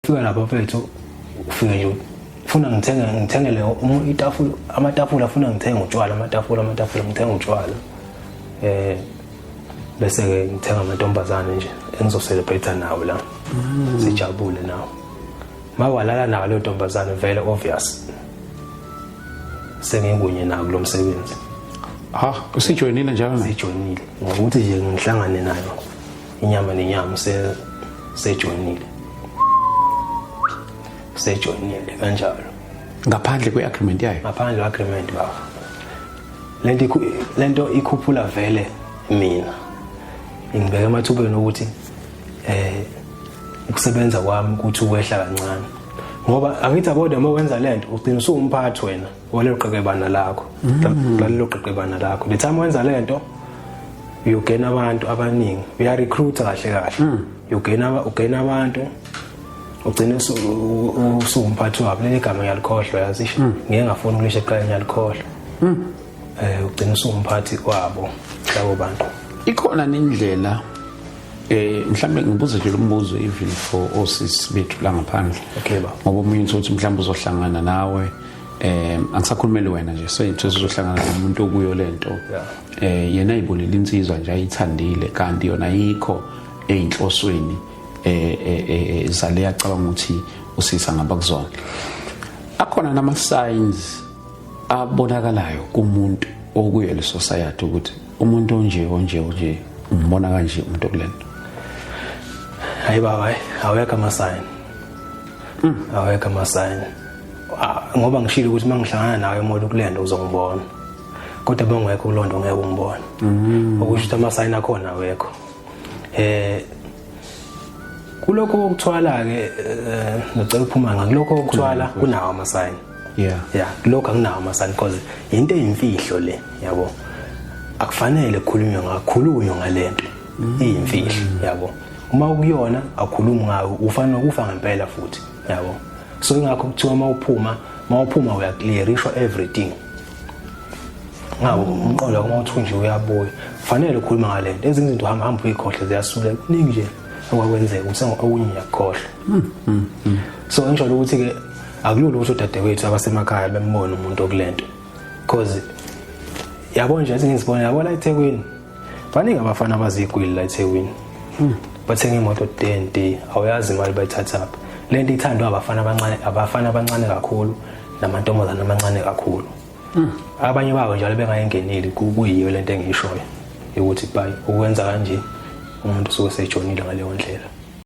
Fika lapha mfethu, ufike nje ufuna ngithenge, ngithengele itafula, amatafula, afuna ngithenge utshwala, amatafula, amatafula, ngithenge utshwala, bese ke ngithenga amantombazane nje engizocelebrate nawo la, sijabule nawo. Mawalala nawo leyo ntombazane, vele obvious sengikunye nawo kulo msebenzi. Ha, usijoyinile njalo na? Sijoyinile ngokuthi nje ngihlangane nayo inyama nenyama, sejoyinile, sejoyinile kanjalo. Ngaphandle kwe-agreement yayo? Ngaphandle kwe-agreement, baba. Lento ikhuphula vele mina, ingibeka emathubeni ukuthi ukusebenza kwami kuthi ukwehla kancane, ngoba angithi abodwa, uma wenza lento ugcina usuwumphathi wena walelo qeqebana lakho, lalelo qeqebana lakho. The time wenza lento uyogena abantu abaningi, uyarecruit kahle kahle, uyogena, ugena abantu, ugcine usuwumphathi wabo. Leli gama ngiyalikhohlwa, yazi, ngeke ngafuna ukulisho eqala, ngiyalikhohlwa. Ugcine usuwumphathi wabo labo bantu. Ikhona nendlela, mhlambe ngibuze nje lo mbuzo even for osisi bethu la ngaphandle, Okay ba. ngoba omunye uthi mhlawumbe uzohlangana nawe, angisakhulumeli wena nje, seyithe uzohlangana nomuntu okuyo lento, yena ayibonile insizwa nje ayithandile, kanti yona ayikho eyinhlosweni zale yacabanga ukuthi usisa ngaba kuzona. Akhona nama signs abonakalayo kumuntu okuyo le society ukuthi umuntu onje, onje, onje, umbona kanje umuntu okulento? Hayi baba, hayi, awekho ama-sign, awekho ama-sign. Ah, ngoba ngishilo ukuthi uma ngihlangana nawe emola kulento uzongibona, kodwa bengekho kulonto ngeke ungibone, okusho ukuthi ama-sign akhona awekho. Kulokho okuthwala ke, ngicela ukuphuma ngakulokho okuthwala, kunawo ama-sign. Yeah, kulokho akunawo ama-sign because into eyimfihlo le, yabo, akufanele kukhulunywe ngakhulunywe ngalento, iyimfihlo, yabo. Uma ukuyona akukhulumi ngayo, ufana nokufa ngempela futhi, yabo. So ingakho kuthiwa uma uphuma uyaclearishwa everything ngawo umqondo wakho. Uma uthunje uyabuya, kufanele ukhuluma ngalento. Ezinye izinto hamba hamba uyikhohle, ziyasula. Kuningi nje okwakwenzeka ukuthi okunye ngiyakukhohlwa. So ngisho ukuthi-ke akulula ukuthi odadewethu abasemakhaya bembone umuntu okulento, because yabo nje, ezinye izibona, yabo, la eThekwini baningi abafana abazigwili la eThekwini, bathenga imoto 10, awuyazi imali bayithathaphi. Lento ithandwa abafana abancane, abafana abancane kakhulu namantombazane amancane kakhulu. Abanye babo njalo bengayingeneli, kuyiyo lento engiyishoyo ukuthi bayi ukwenza kanje, umuntu usuke sejonile ngaleyo ndlela.